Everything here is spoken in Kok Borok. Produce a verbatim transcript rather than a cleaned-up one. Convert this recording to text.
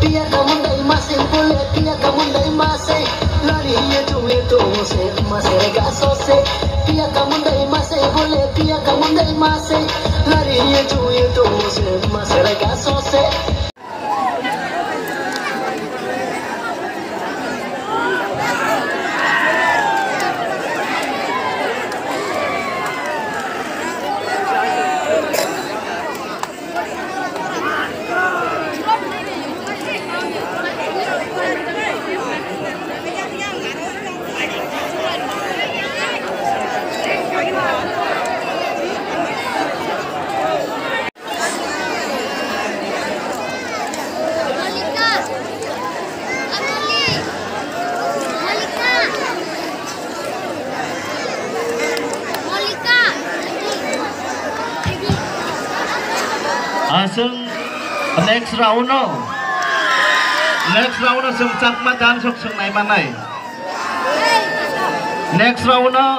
Piya kamundai masai bole, piya kamundai masai. Lari ye tu ye tu se masere gaso se. Piya kamundai masai bole, piya kamundai masai. Lari ye tu ye tu se masere gaso se. Aswng next round o, next round o chwng chakma dance rok chwng nai manai. Next round o.